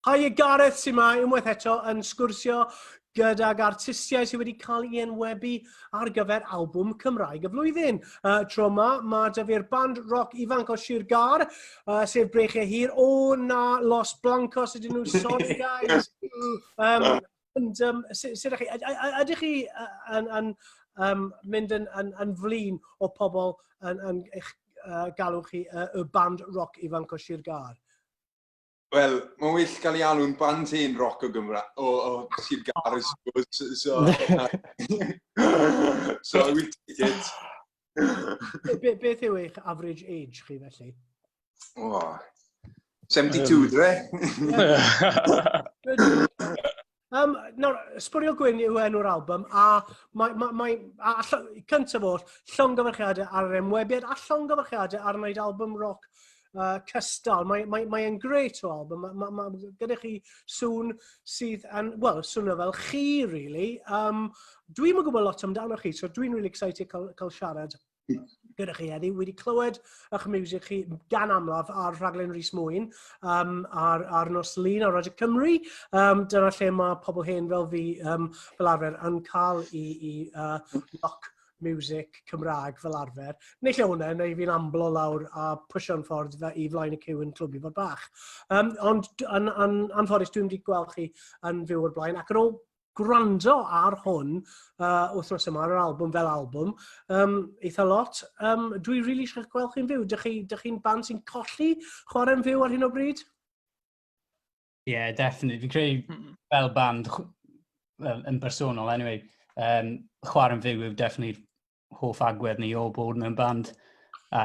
Hi, Gareth sy'n ma unwaith eto yn sgwrsio gydag artistiaid sydd wedi cael ei enwebu ar gyfer albwm Cymraeg y flwyddyn. Tro yma, mae da fi'r band rock ifanc o Sir Gâr, sef Breichiau Hir. O na, Los Blancos ydyn nhw, sorry guys. And, sut ydych chi? Ydych chi yn mynd yn flin o pobl yn eich galw chi y band rock ifanc o Sir Gâr? Wel, mae'n well gael ei alw'n band hen roc o Gymra, o Sir Gâr, I suppose. So I will take it. Beth yw eich average age chi felly? Oh, 72, dwi? Nawr, Sbwriel Gwyn yw enw'r album, a mae, mae, mae a, cyntaf oll, llongyfarchiadau ar yr enwebiad a llongyfarchiadau ar wneud album rock cystal. Mae'n mae grêt o album. Mae gyda chi sŵn sydd yn, wel, swnio fel chi, really. Dwi'm yn gwybod lot amdano chi, so dwi'n really excited cael siarad gyda chi heddiw. Wedi clywed eich music chi gan amlaf ar rhaglen Rhys Mwyn ar nos Lun ar Radio Cymru. Dyna lle mae pobl hen fel fi fel arfer yn cael i rock music Cymraeg fel arfer. Neu lle hwnna, neu fi'n amblo lawr a pwysio'n ffordd fe i flaen y cyw yn Clwb Ifor Bach. Ond yn anffodus, dwi'n wedi gweld chi yn fyw o'r blaen, ac ar ôl gwrando ar hwn wythnos yma, ar yr albwm fel albwm, eitha lot. Dwi rili really eisiau gweld chi'n fyw. Dych chi'n band sy'n colli chwarae'n fyw ar hyn o bryd? Yeah, definitely. Fi'n credu fel band, well, yn bersonol anyway, chwarae'n fyw yw definitely hoff agwedd ni o bod mewn band. A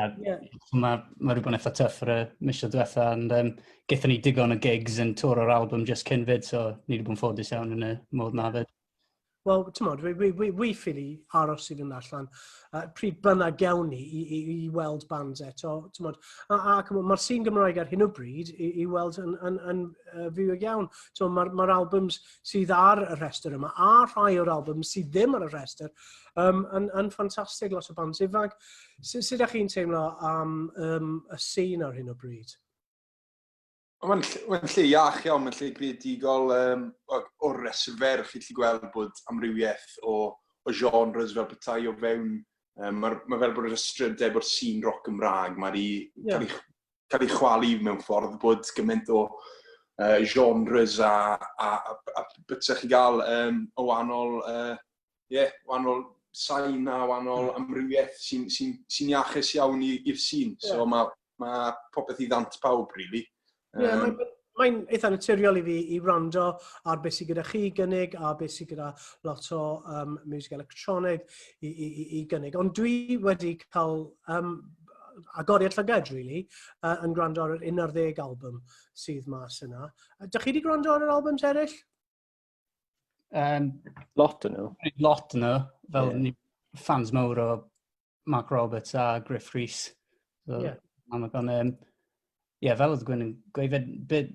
mae rhywbeth eitha tough ar y misoedd diwetha, ond gaethon ni digon o gigs yn tour o'r album just cyn fyd, so ni wedi bod yn ffodus iawn yn y modd na fyd. Wel, ti'n modd, wi ffili aros i fynd allan pryd bynnag gewn ni i weld bands eto, ti'n modd. A mae'r sîn Gymraeg ar hyn o bryd i weld yn fyw iawn. So, mae'r albums sydd ar y rhestr yma, a rhai o'r albums sydd ddim ar y rhestr, yn ffantastig, lot o bands ifanc. Sut ydych chi'n teimlo am y sîn ar hyn o bryd? Mae'n lle iach iawn, mae'n lle greadigol. O'r rhestr fer, chi'n gallu gweld bod amrywiaeth o genres fel petai o fewn. Mae fel bod yr ystrydeb o'r sîn rock Gymraeg, mae wedi cael ei chwalu mewn ffordd bod gymaint o genres a bydde chi gael o wahanol, yeah, wahanol sain a wahanol amrywiaeth sy iachus iawn i'r sîn. So mae popeth i ddant pawb, really. Yeah, mae'n eitha naturiol i fi i wrando ar beth sydd gyda chi gynnig a beth sydd gyda lot o music electronic i gynnig. Ond dwi wedi cael agoriad llygad, really, yn gwrando ar yr 11 album sydd mas yna. Dych chi wedi gwrando ar yr albums eraill? Lot yn nhw. Lot yn nhw. Fel ni fans mawr o Mark Roberts a Gruff Rhys. So, yeah, fel oedd Gwyn yn gweud, beth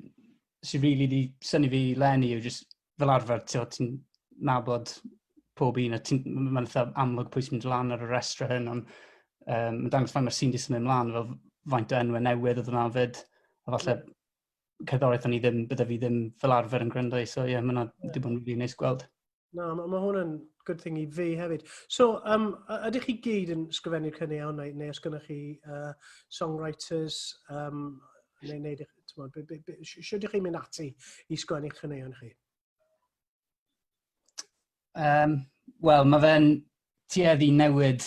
sy'n really di synnu fi leni yw just fel arfer, ti'n nabod pob un, a mae'n eitha amlwg pwy sy'n mynd lan ar y rhestr hyn, ond mae'n dangos faint mae'r sîn di symud ymlaen, fel faint o enwau newydd oedd yna fyd, a falle cerddoriaeth o'n i ddim, bydde fi ddim fel arfer yn gwrando i, so ie, yeah, mae'n yeah. bod yn really neis gweld. Na, mae hwn yn good thing i fi hefyd. So, ydych chi gyd yn sgrifennu'r caneuon, neu os gennych chi songwriters, neu t'mod, sut ydych chi'n mynd ati i sgwennu'ch caneuon chi? Wel, mae fe'n tueddu newid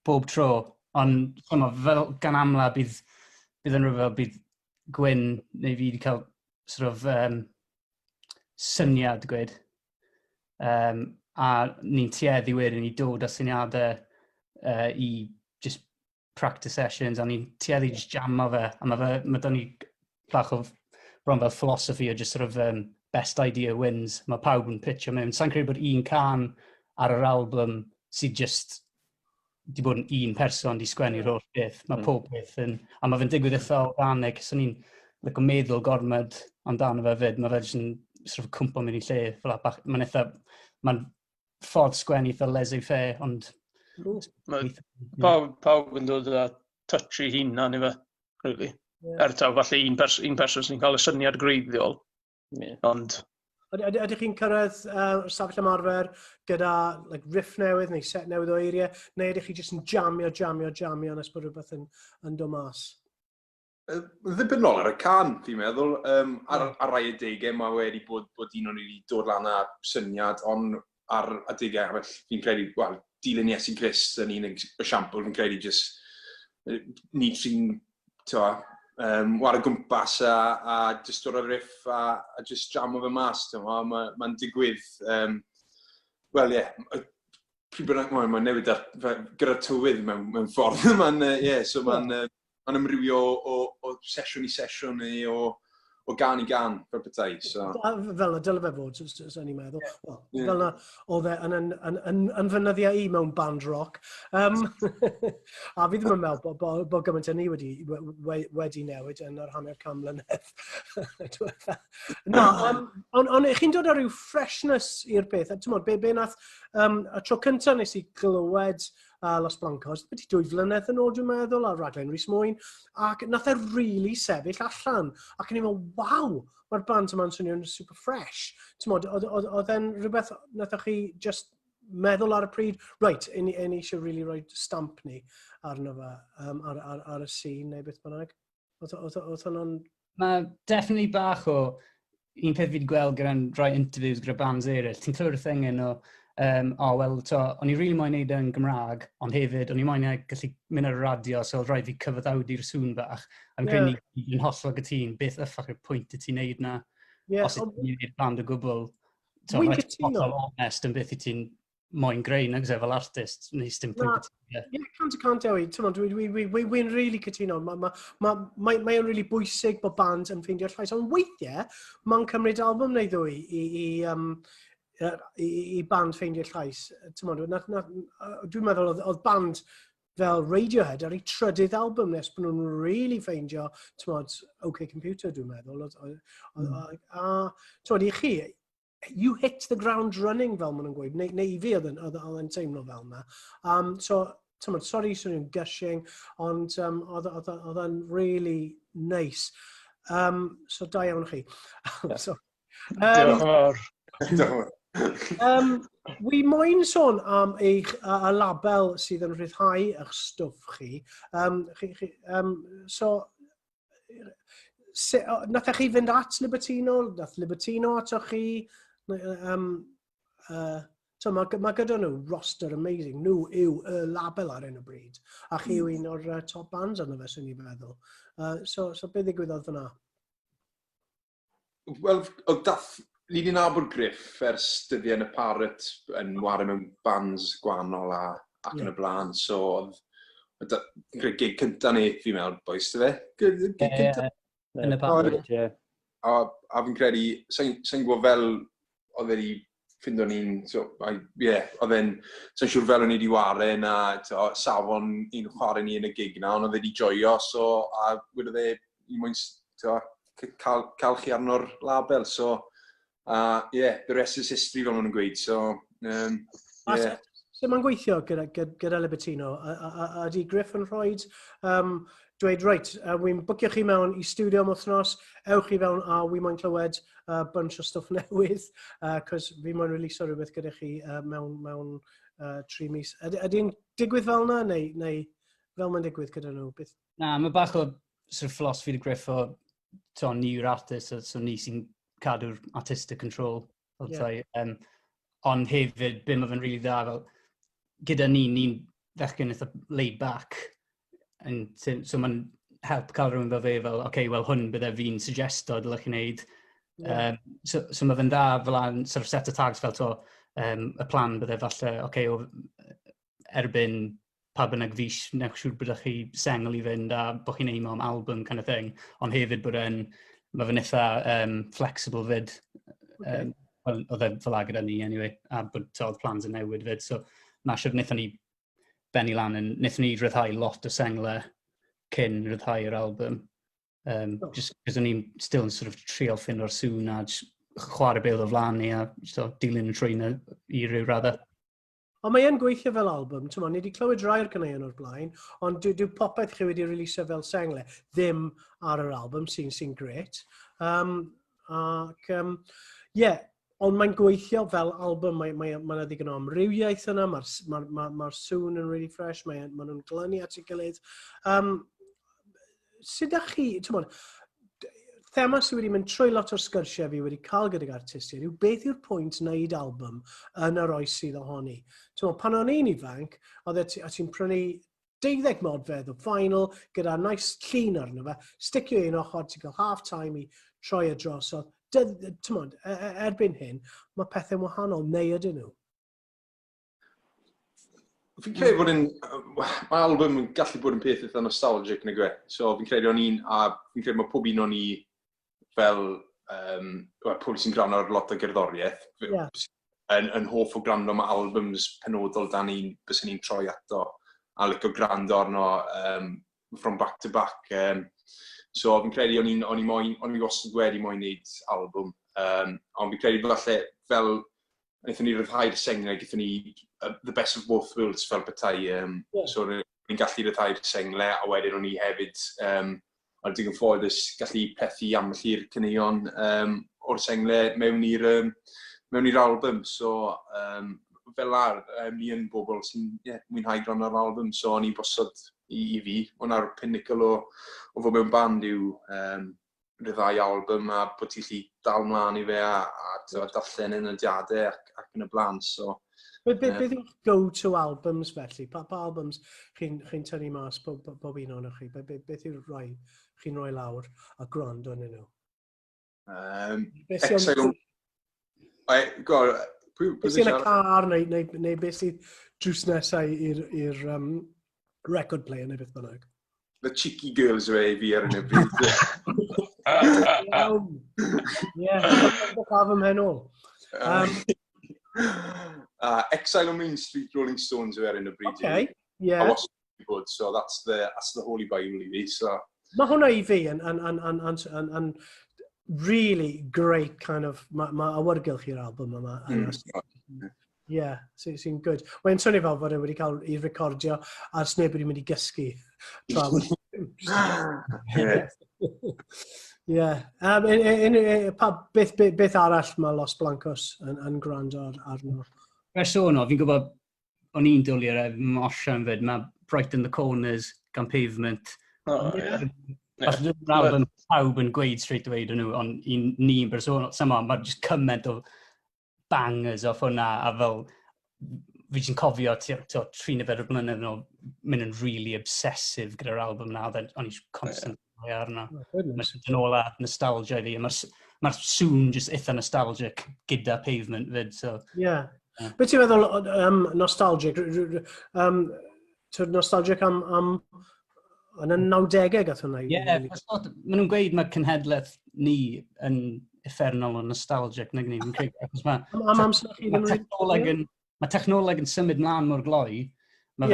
bob tro, ond ch'mo, fel gan amla bydd yn rhywbeth fel bydd Gwyn neu fi wedi cael sort of syniad gwed. A ni'n tueddu wedyn i dod â syniadau i just practice sessions, a ni'n tueddu just jammo fe, a mae da ni bach o bron fel philosophy o just sort of best idea wins. Mae pawb yn pitcho mewn. Sa'n credu bod un cân ar yr album sydd just di bod yn un person di sgwennu'r holl beth. Mae pob peth yn... A mae fe'n digwydd eitha organic, so ni'n like, meddwl gormod amdano fe fyd. Mae fe jyst yn sort of cwmpo mewn i lle. Fel bach, mae'n eitha... Mae'n ffordd sgwennu eitha laissez-faire, ond... Mae pawb yn dod â touch i hunan i fe, really. Er taw, falle un person sy'n cael y syniad greiddiol. Yeah. Ond Ydych chi'n cyrraedd safell ymarfer gyda like, riff newydd neu set newydd o eiriau, neu ydych chi jyst yn jamio, jamio, jamio nes bod rhywbeth yn dod mas? Ddibynnol ar y can, fi'n meddwl. Ar rai adegau mae wedi bod un o'n i wedi dod lan â syniad, ond ar adegau arall fi'n credu, wel, dilyn Iesu Grist yn un esiampl, fi'n credu jyst ni tri'n t'mo, ware gwmpas a jyst dod â riff a jyst jamo fe mas, t'mo, mae'n digwydd, wel ie, yeah, pryd bynnag mae'n newid ar, gyda'r tywydd mewn ffordd, mae'n, ie, so mae'n amrywio o sesiwn i sesiwn neu o gan i gan, fel petai. So. Fel y dyle fe fod, so ni'n meddwl. Well, fel na oedd e yn fy nyddiau i mewn band rock. A fi ddim yn meddwl bod gymaint o ni wedi newid yn yr hanner can mlynedd. Na, ond chi'n dod â rhyw freshness i'r peth. Ti'n be nath, y tro cyntaf nes i glywed Los Blancos, beth 2 flynedd yn ôl dwi'n meddwl, ar raglen Rhys Mwyn, ac nath e really sefyll allan. Ac o'n i'n meddwl, waw, mae'r band yma'n swnio'n super fresh. Ti'n modd, oedd e'n rhywbeth nathoch chi just meddwl ar y pryd, reit, ni eisiau really rhoi stamp ni arno fe, ar y scene neu beth bynnag. Oedd hwnna'n... Mae definitely bach o un peth fi wedi gweld gyda'n rhai interviews gyda bands eraill. Ti'n clywed y thing yn o, oh, wel, to, o'n i really moyn neud yn Gymraeg, ond hefyd, o'n i moyn gallu mynd ar y radio, so oedd rhaid fi cyfaddawdu'r sŵn bach. A fi'n credu ni'n hollol gytûn, beth yffach yw'r pwynt i ti'n neud na, os ydych ti'n neud band o gwbl. To, rhaid ti'n hollol onest yn beth i ti'n moyn greu, nag fel artist, neu dim pwynt. Ie, 100% Dewi. Ti'n dwi'n really cytuno. Mae'n ma, ma, ma, ma really bwysig bod band yn ffeindio'r llais. Ond weithiau, mae'n cymryd album neu ddwy i band ffeindio'r llais. Ti'n dwi'n meddwl oedd band fel Radiohead ar ei trydydd album nes bod nhw'n really ffeindio, ti'n OK Computer, dwi'n meddwl. A, ti'n i chi, you hit the ground running, fel maen nhw'n gweud, neu i fi oedd yn teimlo fel yna. So, ti'n sorry swnio'n gushing, ond oedd yn really nice. So, da iawn chi. So, Diolch yn fawr. Diolch yn fawr. Wi moyn sôn am eich y label sydd yn rhyddhau eich stwff chi. So, nathoch chi fynd at Libertino? Nath Libertino atoch chi? So mae gyda nhw roster amazing. Nhw yw y label ar hyn o bryd. A chi yw un o'r top bands arno fe, swn i'n meddwl. So beth ddigwyddodd fyna? Wel, oedd dath... Ni wedi nabod Griff ers dyddiau yn y Parrot yn ware mewn bands gwahanol ac yn y blaen. So, oedd gig cynta ni, fi'n meddwl, boys, dy fe? Gig cynta? Yn y Parrot, ie. A fi'n credu, sa'n gwybod fel oedd wedi ffindo ni'n, so, ie, oedd e'n, sa'n siŵr fel o'n i wedi ware na, to, safon i'n chwarae ni yn y gig na, ond oedd wedi joio, so, a wedodd e, i moyn, to, cael chi arno'r label, so, yeah, the rest is history, fel maen nhw'n gweud, so, yeah. Sut mae'n gweithio gyda Libertino? Ydy Griff yn rhoi dweud, reit, wy'n bwcio chi mewn i studio am wythnos, ewch chi fewn a wi moyn clywed bunch o stwff newydd, cos fi moyn release o rhywbeth gyda chi mewn 3 mis. Ydy'n digwydd fel yna, neu fel mae'n digwydd gyda nhw? Beth? Na, mae bach o sort of philosophy dy Griff o, to, ni yw'r artist, so ni sy'n cadw'r artistic control. Yeah. Ond hefyd, be mae fe'n really dda, fel, gyda ni, ni'n fechgyn eitha laid back. And so mae'n help cael rhywun fel fe, fel, oce, okay, wel hwn bydde fi'n suggesto dylech chi wneud. Yeah. So mae fe'n dda fel an, sort of set o tags fel to, y plan bydde falle, oce, okay, erbyn pa bynnag fis, newch siŵr bod chi sengl i fynd a bod chi'n aimo am album kind of thing. Ond hefyd bod e'n, mae fe'n eitha flexible fyd. Okay. Well, oedd e fel gyda ni anyway, a bod oedd plans yn newid fyd. So na siwr wnaethon ni benni lan, yn, wnaethon ni ryddhau lot o senglau cyn ryddhau'r album. Just cos o'n i'n still yn sort of trial ffindo'r sŵn a just chwarae beth o flaen ni a so, dilyn y trwy'n i ryw raddau. Ond mae e'n gweithio fel album, ti'n ni wedi clywed rai o'r caneuon o'r blaen, ond dyw popeth chi wedi releasio fel sengle ddim ar yr album, sy'n sy gret. Ac, yeah, ond mae'n gweithio fel album, mae yna ddigon o amrywiaeth yna, mae'r ma sŵn yn really fresh, mae nhw'n glynu at ei gilydd. Sut ydych chi, ti'n bod, thema sydd wedi mynd trwy lot o'r sgyrsiau fi wedi cael gydag artistiaid yw beth yw'r pwynt wneud album yn yr oes sydd ohoni. Ti'n bod, pan o'n i'n ifanc, oedd ti'n prynu 12 modfedd o vinyl gyda nice llun arno fe, sticio un ochr, ti'n cael half time i troi e drosodd. Ti'n bod, erbyn hyn, mae pethau'n wahanol, neu ydyn nhw? Fi'n credu bod yn... Mae album yn gallu bod yn peth eitha nostalgic, nag yw e? So fi'n credu o'n un, a fi'n credu mae pob un o'n i fel, well, pobl sy'n gwrando ar lot o gerddoriaeth, yn hoff o gwrando am albums penodol dan ni'n, byswn ni'n troi ato, a licio gwrando arno from back to back. So fi'n credu o'n i moyn, o'n i wastad wedi moyn wneud album. Ond fi'n credu falle fel wnaethon ni ryddhau'r senglau, gaethon ni the best of both worlds fel petai. So ni'n gallu ryddhau'r senglau, a wedyn o'n i hefyd, ond digon ffodus, gallu plethu ambell i'r caneuon o'r senglau mewn i'r album. So fel ar, ni yn bobl sy'n, yeah, mwynhau gwrando ar album, so o'n i bosod i fi. Hwnna'r pinnacle o fod mewn band yw rhyddhau album a bod ti'n gallu dal mlaen i fe a darllen yn y nodiadau ac yn y blaen. So, Beth yw'ch go-to albums felly? Pa albums chi'n tynnu mas bob un ohonoch chi? Beth yw'r rhai chi'n rhoi lawr a gwrando arnyn nhw? Beth sy'n Exile on... Ai, go, pwy Beth sy'n y car neu beth sydd drws nesau i'r record player neu beth bynnag? The Cheeky Girls yw e i fi ar hyn o bryd. Iawn. Ie, cael fy mhen ôl. Exile on Main Street, Rolling Stones yw e ar hyn o bryd. Okay, yeah. A wastad wedi bod, so that's the holy bible i fi. So, Mae hwnna i fi yn really great kind of, mae awyrgylch i'r album yma. Yeah, sy'n good. Mae'n swnio fel bod e wedi cael ei recordio a sneb wedi mynd i gysgu. Yeah. Pa, beth arall mae Los Blancos yn gwrando arno? Bersonol, fi'n gwybod o'n i'n dwlu ar e, Osian fyd, mae Brighten the Corners gan Pavement. Oh, yeah. Falle dwi'n album pawb yn gweud straight away dyn nhw, ond i ni'n bersonol, sama, mae just cymaint o bangers off hwnna, a fel, fi jyst yn cofio 3 neu 4 blynedd yn ôl, mynd yn really obsessive gyda'r album na, oedd o'n i'n constant arno. Oh, goodness. Mae'n yn ôl â nostalgia i fi, a mae'r sŵn just eitha nostalgic gyda Pavement fyd, so. Yeah. Beth ti'n meddwl, nostalgic? Nostalgic am yn y 90au gath hwnna? Ie, yeah, maen nhw'n gweud mae cenhedlaeth ni yn uffernol o nostalgic, nag ni, fi'n credu, achos mae Am amser chi ma ddim technoleg yn, mae technoleg yn symud mlaen mor gloi, mae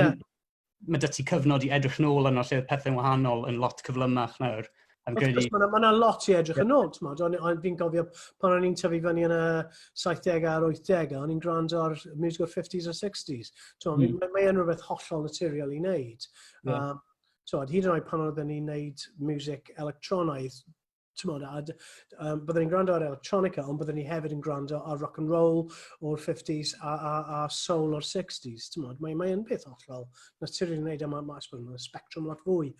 ma 'da ti cyfnod i edrych nôl arno lle oedd pethau'n wahanol yn lot cyflymach nawr. A fi'n Wrth credu, gwrs, ma' lot i edrych yn ôl, t'mod, ond fi'n cofio pan o'n i'n tyfu fyny yn y 70au a'r 80au, o'n i'n gwrando ar music o'r 50s a 60s. T'mod, mae yn rhywbeth hollol naturiol i wneud. T'mod, hyd yn oed pan oedden ni'n wneud music electronaidd, t'mod, byddwn ni'n gwrando ar electronica, ond byddwn ni hefyd yn gwrando ar rock and roll o'r 50s a soul o'r 60s. T'mod, mae yn peth hollol naturiol i wneud, a I suppose, mae'n spectrwm lot fwy.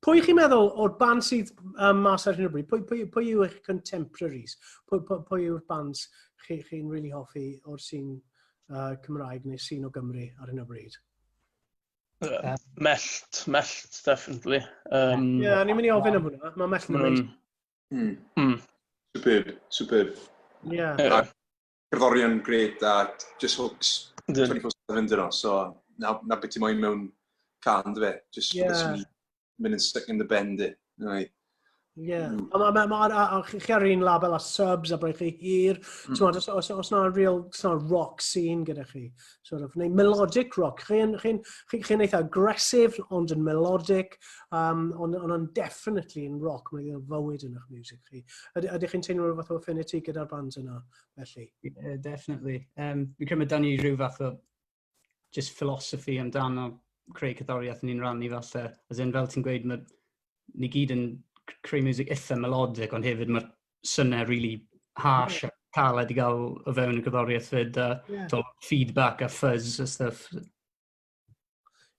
Pwy chi'n meddwl o'r band sydd mas ar hyn o bryd, pwy yw eich contemporaries? Pwy yw'r bands chi'n really hoffi o'r sîn Cymraeg neu sîn o Gymru ar hyn o bryd? Mellt, Mellt, definitely. Ie, yeah, ni'n mynd i ofyn am hwnna. Mae Mellt yn amazing. Superb, superb. Cerddorion great a just hooks 24/7 dyn nhw. So, na beth ti'n moyn mewn cân, dy fe? Just yeah, mynd yn stuck in the bend, di. Right. Ie. A chi ar un label a Subs a Breichiau Hir. Os na real os na rock scene gyda chi. Sort of, neu melodic rock. Chi eitha aggressive, ond yn melodic, ond yn definitely yn rock. Mae'n fywyd yn eich music chi. Ydych chi'n teimlo rhyw fath o affinity gyda'r bands yna, felly? Yeah, definitely. Fi'n credu mae 'da ni rhyw fath o just philosophy amdano creu cerddoriaeth ni'n rannu falle. As in, fel ti'n gweud, mae ni gyd yn creu music eitha melodic, ond hefyd mae'r synnau really harsh a caled i gael o fewn y gyddoriaeth fyd, a yeah, feedback a fuzz a stuff.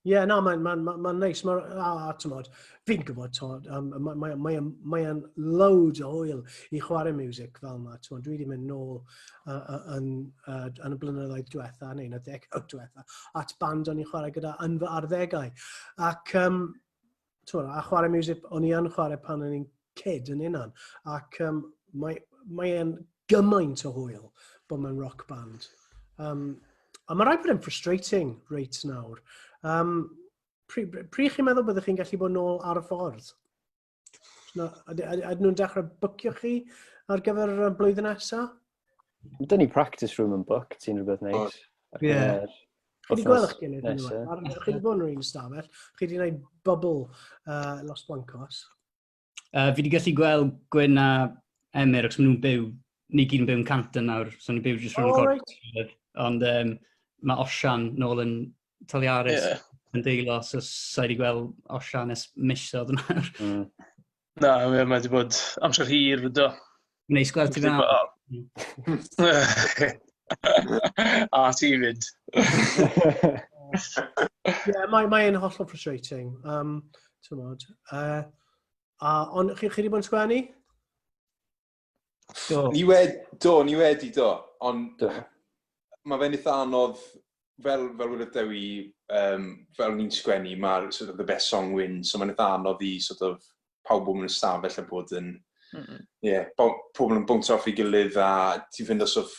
Ie, yeah, na, mae'n ma, ma, ma neis. Ma, a, a tymod, fi'n gwybod, tymod, um, mae'n ma, ma, ma, ma loads o hwyl i chwarae music fel yma. Tymod, dwi wedi mynd nôl yn, yn y blynyddoedd diwetha, neu yn y degawd diwetha, at band o'n i'n chwarae gyda yn fy arddegau. Ac, um, tymod, a chwarae music o'n i yn chwarae pan o'n i'n kid yn unan. Ac um, mae, mae e'n gymaint o hwyl bod mewn rock band. Um, a mae rhaid bod e'n frustrating reit nawr. Um, pri, pri chi'n meddwl byddwch chi'n gallu bod nôl ar y ffordd? No, ydyn nhw'n dechrau bwcio chi ar gyfer y blwyddyn nesaf? Dyn ni practice room yn book, ti'n rhywbeth neis. Ie. Yeah. Chi wedi gweld eich gilydd yn Chi wedi bod yn yr un stafell. Chi wedi gwneud bubble Los Blancos. Fi wedi gallu gweld Gwyn a Emyr, achos maen nhw'n byw, ni gyd yn byw yn Canton nawr, so ni'n byw jyst rhwng oh, right. Ond um, mae Osian nôl yn Taliaris yeah. yn deilo, so sa i wedi gweld Osian ers misoedd nawr. Na, mae wedi bod amser hir, do. Neis gweld ti fel. A ti fyd. yeah, mae, mae e'n hollol frustrating. Um, Tymod. A, ond chi, chi wedi bod yn sgwennu? Do. Ni wedi, do, ni wedi, do. Ond do. Mae fe'n eitha anodd, fel, fel wedodd Dewi, um, fel ni'n sgwennu, mae'r sort of the best song wins, so mae'n eitha anodd i sort of pawb bod mewn ystafell a bod yn, yeah, pobl yn bownsio off i gilydd a ti'n ffindo stwff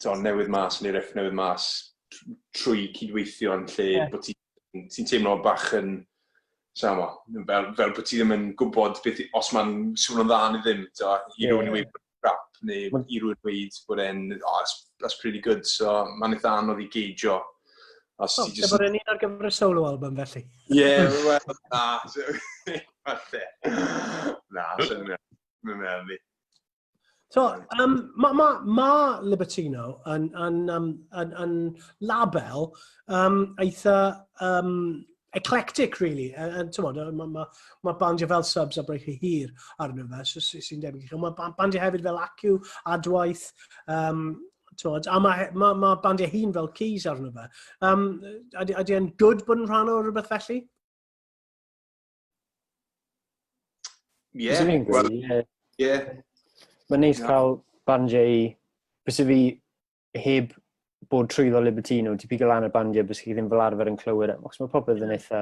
to, newydd mas neu riff newydd mas trwy cydweithio yn lle yeah. bod ti'n ti teimlo bach yn sa mo, fel, fel bod ti ddim yn gwybod beth, os mae'n swnio'n dda neu ddim, to, i yeah. rhywun i weud crap, neu i rhywun weud bod e'n, oh, that's, that's pretty good, so mae'n eitha anodd i geidio. Os oh, ti just... bod e'n un ar gyfer y solo album, felly. Ie, yeah, wel, na, falle. Na, sy'n meddwl ni. So, um, mae ma, ma Libertino yn, yn, um, yn, yn label um, eitha um, eclectic, really. And, tymod, mae ma, ma bandiau fel Subs a Breichiau Hir arno fe, so, sy'n debyg i chi. Mae bandiau hefyd fel Acw, Adwaith, um, tymod, a mae ma, ma bandiau hun fel Keys arno fe. Um, ydy, ydy e'n good bod yn rhan o rhywbeth felly? Ie. Well, yeah. Yeah. Mae'n neis cael bandiau i... Byse fi heb bod trwyddo Libertino, ti pigo lan y bandiau byse chi ddim fel arfer yn clywed e. Achos mae popeth yn eitha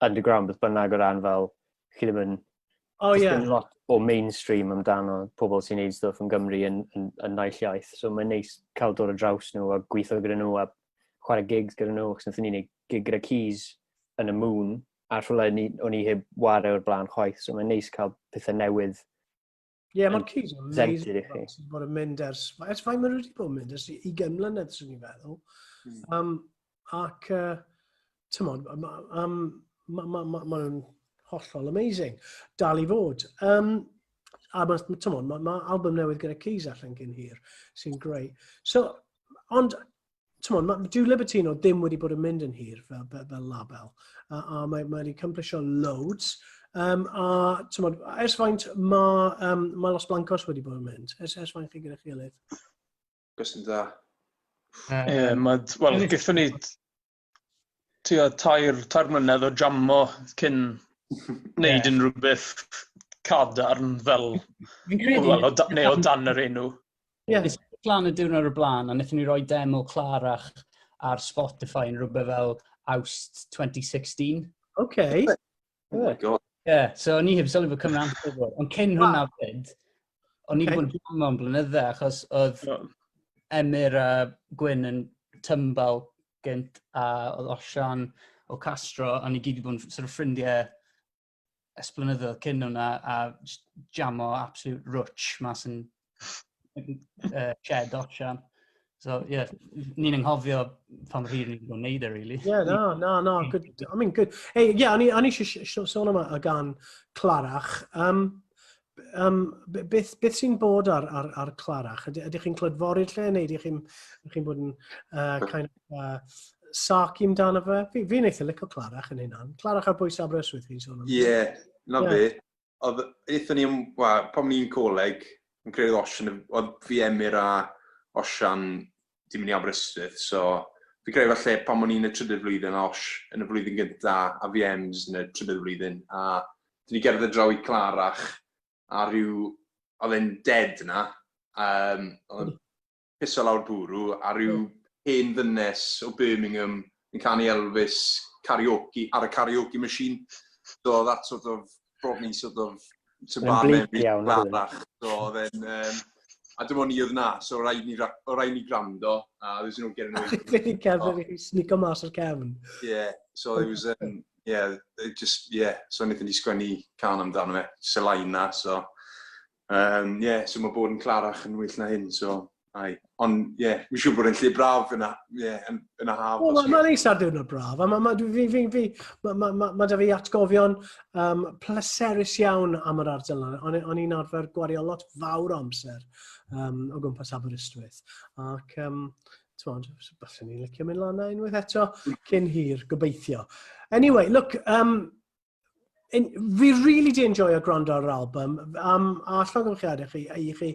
underground beth bynnag o ran fel chi ddim yn... Oh, yeah. Dim lot o mainstream amdano pobl sy'n neud stwff yn Gymru yn, yn, yn naill iaith. So mae'n neis cael dod o draws nhw a gweithio gyda nhw a chwarae gigs gyda nhw, achos wnaethon ni wneud gig gyda Keys yn y Moon, a rhywle ni, o'n i heb ware o'r blaen chwaith, so mae'n neis cael pethau newydd. Ie, yeah, mae'r Keys yn amazing. Sydd bod yn mynd ers, ers faint maen nhw wedi bod yn mynd, ers 20 mlynedd, swn i'n feddwl. Um, ac, uh, tymod, um, ma, ma, ma, ma nhw'n hollol amazing. Dal i fod. Um, a mae, tymod, mae ma album newydd gyda Keys allan cyn hir, sy'n greu. So, ond Tymod, mae dyw Libertino ddim wedi bod yn mynd yn hir fel, fel, fel label. A, a mae, mae wedi complisio loads. Um, a tymod, ers faint mae, um, mae Los Blancos wedi bod yn mynd? Ers, ers faint chi gyda chi gilydd? Gwestiwn da. Ie, yeah, mae, wel, gyda ni tua tair, tair mlynedd o jammo cyn wneud yeah. unrhyw beth cadarn fel, Fi'n credu... Wel, o da, neu o dan yr enw. Yeah. Nes i lan y diwrnod o'r blaen, a wnaethon ni roi demo Clarach ar Spotify yn rhywbeth fel Awst 2016. Okay. Oh my god. Yeah, so o'n i heb sylwi bod Cymru amser fod. Ond cyn hwnna fyd, o'n i wedi bod yn jammo am blynydde, achos oedd Emyr a Gwyn yn tymbal gynt, a oedd Osian o Castro, a ni gyd wedi bod yn sort of ffrindiau ers blynyddoedd cyn hwnna, a just jammo absolute rwtch mas yn shed Osian. So, yeah, ni'n anghofio pa mor hir ni wedi bod yn neud e, really. Yeah, na, na, na, good. I mean, good. Hey, yeah, o'n i, o'n i eisiau sôn am y gan Clarach. Um, um, beth, beth sy'n bod ar, ar, ar Clarach? Ydych, ydych chi'n clydfori'r lle neu ydych chi'n chi bod yn kind of, sarky amdano fe? Fi'n fi eitha licio Clarach yn hynna. Clarach ar bwys Aberystwyth fi'n sôn am. Ie, yeah, na yeah. fe. Oedd, aethon ni, wel, pan ni'n coleg, Yn credu Osian, oedd fi Emyr a Osian di mynd i Aberystwyth, so fi credu falle pan o'n i'n y trydydd flwyddyn a Osh yn y flwyddyn gynta a fi Ems yn y trydydd flwyddyn, a dyn ni gerdded draw i Clarach a rhyw, oedd e'n dead yna, oedd e'n piso lawr bwrw, a rhyw hen ddynes o Birmingham yn canu Elvis karaoke, ar y karaoke machine. So that sort of brought me sort of to Mae'n bar bleak memories iawn, yndyw e? Clarach. So oedd e'n... A dim ond ni oedd na, so rhaid ni, o rhaid ni gwrando, a there's no getting away. Fe ni'n cerdded i chi sneako mas o'r cefn. Yeah, so it was, yeah, it just, yeah, so wnaethon ni sgwennu cân amdano fe, just y line na, so, yeah, so mae bod yn Clarach yn well na hyn, so, ai. Ond, yeah, fi'n siŵr bod e'n lle braf yna, yeah, yn y haf. Wel, mae'n ma neis ar diwrnod braf. A ma, ma, dwi- fi, fi, fi, ma, ma, ma, ma da fi atgofion pleserus iawn am yr ardal yna. O'n i'n arfer gwario lot fawr o amser o gwmpas Aberystwyth. Ac, t'mod, baswn i'n licio mynd lan na unwaith eto cyn hir, gobeithio. Anyway, look, fi really di enjoyo gwrando ar yr album, a llongyfarchiadau chi, i chi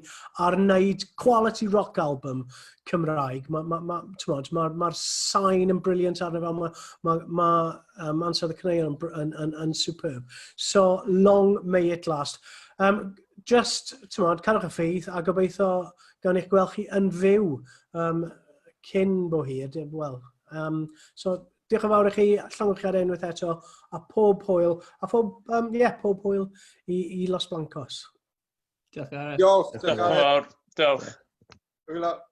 ar wneud quality rock album Cymraeg. Mae'r ma, ma, t'mod, ma sain yn brilliant arno fe, mae ma, ma, ansawdd y caneuon yn superb. So, long may it last. Just, t'mod, cadwch y ffydd a gobeithio gawn eich gweld chi yn fyw cyn bo hir. Wel, so, diolch yn fawr i chi, llongyfarchiadau unwaith eto, a pob hwyl, a pob, yeah, pob hwyl i Los Blancos. Diolch, Gareth. Diolch, Diolch yn fawr. Diolch. Diolch.